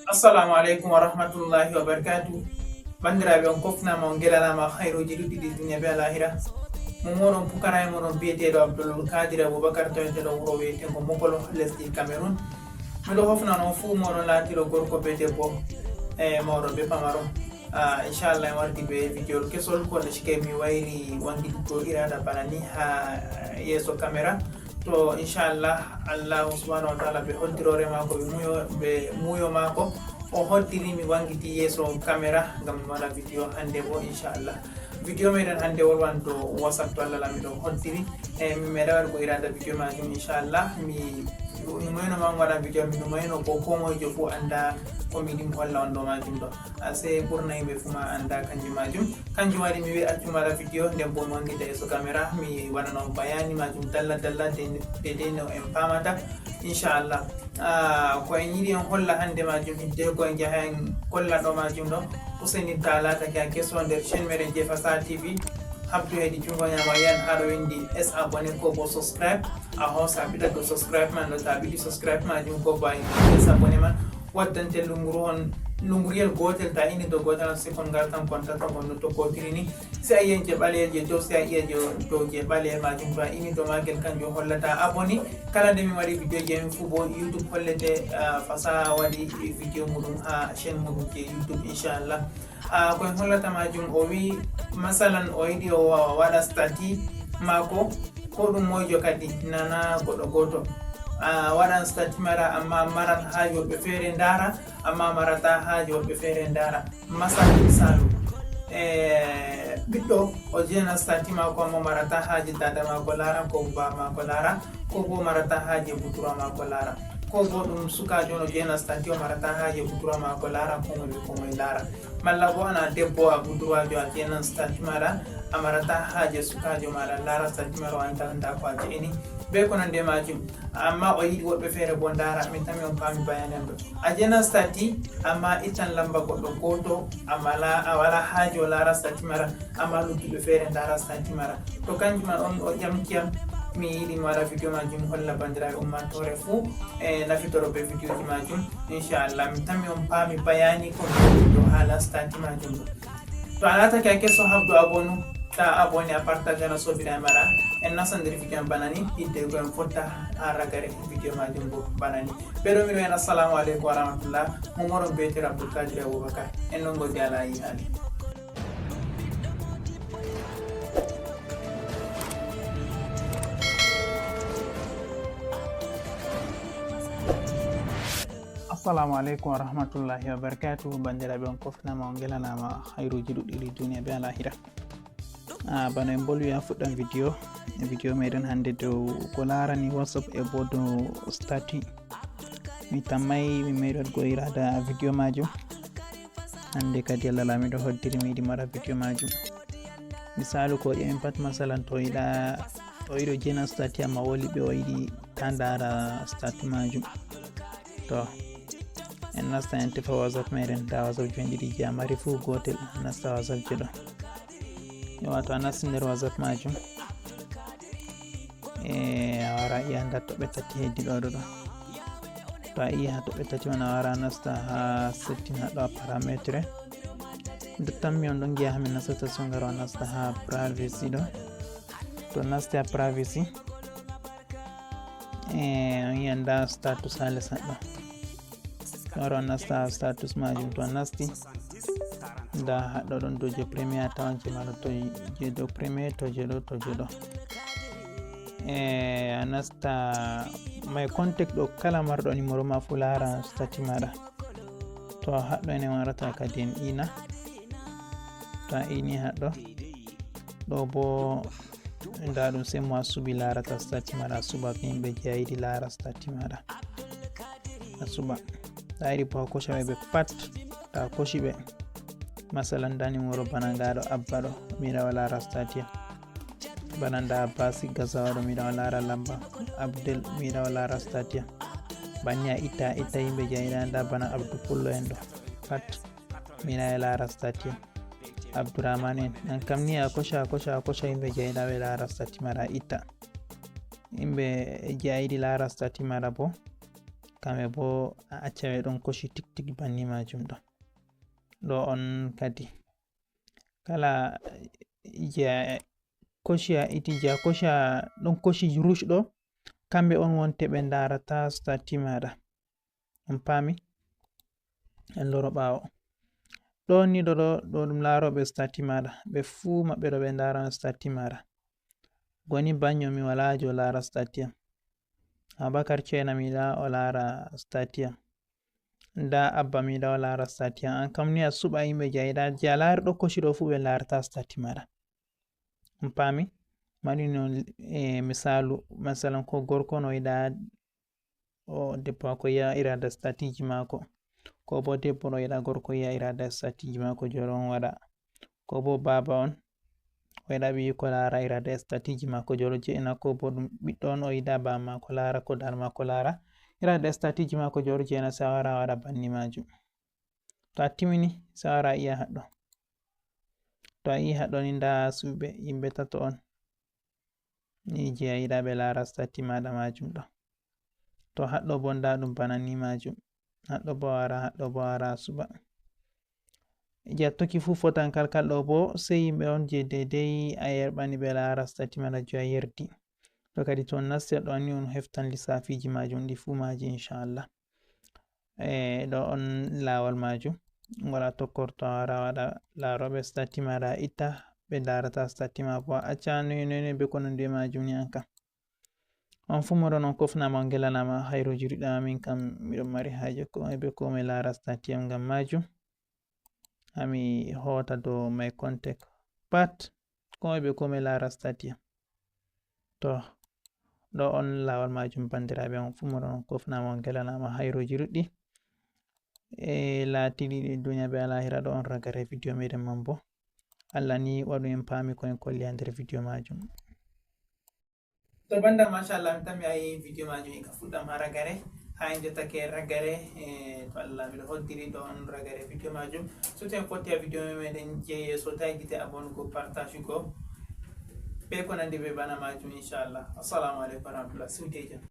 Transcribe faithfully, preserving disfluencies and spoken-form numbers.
Assalamu aleykum wa rahmatullahi wa barakatuh. Banndiraaɓe, on kofnaama, on ngelanama hayruuji ɗuɗɗi ɗi duniya be alahira. Mo moɗon pukara e moɗon biyeteeɗo Abdul Kadir Abubakar, toñteɗo wuro wiyetengo Mokolo, lesdi Cameroun. Miɗo hofna non fuu moɗon laatiɗo gorko be debbo, e mawɗo be pamaro. Ah, inchallah, en wardi be video kesol, ko nde cike mi wayri wangitugol irada bana ni ha yeeso caméra. To inchallah, Allahu subhanahu wa taala, ɓe hoddirore maako, ɓe muuyo, ɓe muuyo maako, o hoddiri mi wangiti yeeso caméra ngam mi waɗa video hannde bo, inchallah. Video meɗen hannde wolwan dow WhatsApp, to Allah lami ɗo hoddiri. E mi meɗa waɗugo irada video majum, inchallah. Mi numayno ma waɗa video, mi numayno ko ko moyjo fuu annda ko mi yiɗi mi holla on ɗo majum ɗo. Ase ɓurna yimɓe fuu ma annda kanjum majum. Kanjum waɗi mi wi'i accum waɗa video, nden bo mi wangita yeeso caméra, mi waɗana on bayani majum dalla dalla, de, de, de no en paamata, inchallah. Ah, ko en yiɗi en holla hannde majum, hidde ko en jaha en kolla ɗo majum ɗo. Useni, ta laatake a keso nder chaîne meɗen J F S A T V, habdu hedi jungo ñaamo, yan haɗo windi S abonné ko bo subscribe. A hoosa a ɓiɗa dow subscribe man ɗo, ta ɓiɗi subscribe majum ko bo a S abonné man, waddante lunguru on, lunguryel gootel, ta ini dow gootel on, sekon ngal kan konta to gonno to kotiri ni. Si a yiyan je ɓaleyel je dow, si a iya je dow je ɓaleyel majum, to a ini dow magel, kanjum hollata abonné. Kala nde mi waɗi video je min fuu bo YouTube hollete, ah, fasaha waɗi video muɗum ha chaîne muɗum je YouTube, inchallah. Ah, ko en hollata majum, o wi masalan o yiɗi o wa-, waɗa statut maako, ko ɗum moyjo kadi nana goɗɗo gooto. A waɗan statut mara, amma maran haajo woɓɓe feere ndaara, amma marata haajo woɓɓe feere ndaara. Masal misalu, e ɓiɗɗo o jeenan statut maako, amma marata haaje dada maako laara, ko ba maako laara, ko bo marata haaje budurwa maako laara, ko bo ɗum sukaajo on o jeenan statut, o marata haaje budurwa maako laara, ko moy be ko moy laara. Malla bo ana debbo a budurwajo a jeenan statut maɗa, a marata haaje sukaajo maɗa laara statut maɗa, o anta nda ko a jeeni, be ko nandi e majum. Amma o yiɗi woɓɓe feere bo ndaara, min tami on paami bayanen ɗo. A jeenan statut, amma ittan lamba goɗɗo gooto, a mala, a wala haaje o laara statut maɗa, amma luttuɓe feere ndaara statut maɗa. To kanjum man on o ƴamti am, mi yiɗi mi waɗa video majum, holla banndiraaɓe ummatore fuu, e nafitoro be videoji majum. Inchallah, mi tami on paami bayani ko mi ɗo haala statut majum ɗo. To a laatake a keso, habdu abonu, ta abonné, a partage, ana sobira e maɗa. En nasa nder video am bana ni, hidde ko en fotta ha ragare video majum bo bana ni. Ɓe ɗo miɗo en assalamu aleykum wa rahmatullah. Mo moɗon beetir Abdul Kadir Abubakar. En non godi ala yi hali. Assalamu aleykum wa rahmatullahi wa barakatuh. Banndiraaɓe, on kofnama, on ngelanama hayruuji ɗuɗɗi ɗi duniya be alahira. Ah, bana en mbolwi ha fuɗɗam video, e video meɗen hannde dow ko laarani WhatsApp e bo dow statut. Mi tammay mi meeɗi waɗgo irada video majum. Hannde kadi Allah laamiɗo hoddiri mi yiɗi mi waɗa video majum. Misalu ko ƴeewen pat, masalan to yiɗa, o yiɗi o jeenan statut amma woli ɓe o yiɗi ta ndaara statut majum. To en nasta en tefa WhatsApp meɗen, nda WhatsApp jonɗiɗi je a mari fuu gootel, nasta WhatsApp je ɗo. Wato a nasti nder WhatsApp majum. E a wara a yiya nda toɓɓe tati hedi ɗo ɗo ɗo. To a yiya ha toɓɓe tati man, a wara a nasta ha setting ha ɗo a parametre. Nde tammi on ɗon giya ha min nastata songaro, a nasta ha privacy ɗo. To nasti ha privacy, e on yiya nda status ha les ha ɗo. Wara on nasta status majum, to a nasti nda haɗɗo ɗon dow je premier, a tawan je maɗo to je dow premier, to je ɗo, to je ɗo. E a nasta my contact ɗo, kala marɗo numéro ma fu lara statut maɗa. To haɗɗo ene warata kadi en ina. To a ini haɗɗo ɗo bo nda ɗum, sai mo a suɓi larata statut maɗa, a suɓa ko yimɓe je a yiɗi lara statut maɗa. A suɓa. A yiɗi bo a koca ɓe ɓe pat, ta koci ɓe. Masalan nda numéro bana nga ɗo, Abba ɗo, mi yiɗa o lara statut am. Bana nda Abbasi Gazawa ɗo, mi yiɗa o lara lamba. Abdel, mi yiɗa o lara statut am. Banni a itta, a itta yimɓe je a yiɗa, nda bana Abdou Pullo en ɗo. Pat mi yiɗa ɓe lara statut am. Abdourahmane en, an kam ni a koca, a koca, a koca yimɓe je a yiɗa ɓe lara statut maɗa, a itta. Yimɓe je a yiɗi lara statut maɗa bo, Kamɓe bo a acca ɓe ɗon koshi tik tik banni majum ɗo. Ɗo on kadi kala je a koshi a iti je a koshi a ɗon koshi rouge ɗo, kamɓe on wonte ɓe ndarata stati maɗa. On paami? En loro ɓawo. Ɗo ni ɗo ɗo ɗo ɗum laroɓe stati maɗa. Ɓe fuu maɓɓe ɗo ɓe ndara stati maɗa. Goni banyo mi wala jo lara stati am. Abakar Cena mi da o lara stati am. Nda Abba mi da o lara stati am. An kam ni a suɓa yimɓe je a yiɗa je a lari ɗo koshi ɗo fuu ɓe larata stati maɗa. On paami? Maɗi non e misalu masalan ko gorko no yiɗa o debbo mako yiya irada statiji mako, ko bo debbo no yiɗa gorko yiya irada statiji mako jolo on waɗa, ko bo baba on o yiɗa ɓiyi ko lara irada statiji mako jolo jeena, ko bo ɗum ɓiɗɗo on o yiɗa baba mako lara ko dal mako lara irada statiji mako jolo jeena, sai a wara a waɗa banni majum. To a timini sai a wara a iya haɗɗo. To a yi haɗɗo ni nda suɓiɓe yimɓe tato on ni je a yiɗa ɓe lara stati maɗa majum ɗo. To haɗɗo bo nda ɗum bana ni majum. Haɗɗo bo a wara, haɗɗo bo a wara a suɓa. Je a tokki fu fotan kalkal ɗo bo sei yimɓe on je deidei a yerɓani ɓe lara stati maɗa je a yerdi. To kadi to on nasti ɗo ni on heftan lissafiji majum ɗi fu maji inchallah. E ɗo on lawol majum ngol a tokkorto a wara waɗa laroɓe stati maɗa a itta ɓe darata stati ma bo a acca noy noy noy be ko nandi e majum ni an kam. On fu moɗon on kofnama on gelanama hayruji ruɗa amin kam miɗon mari haje ko e be ko mi lara stati am ngam majum. Ami hota do my contact pat ko e be ko mi lara stati am. To ɗo on lawol majum bandiraɓe on fu moɗon on kofnama on gelanama hayruji ruɗɗi e latiɗi ɗi duniya be alahira ɗo on ragare video meɗen man bo. Allah ni waɗu en paami ko en kolli ha nder video majum. To banda machallah mi tammi ayi video majum ika fuɗɗam ha ragare ha en jottake ragare e to Allah miɗo hoddiri ɗo on ragare video majum. Surtout en fotti ha video meɗen je yeeso tawi gite abonnugo partage go be ko nandi be bana majum inchallah. Assalamu aleykum warahmatullah suudejo.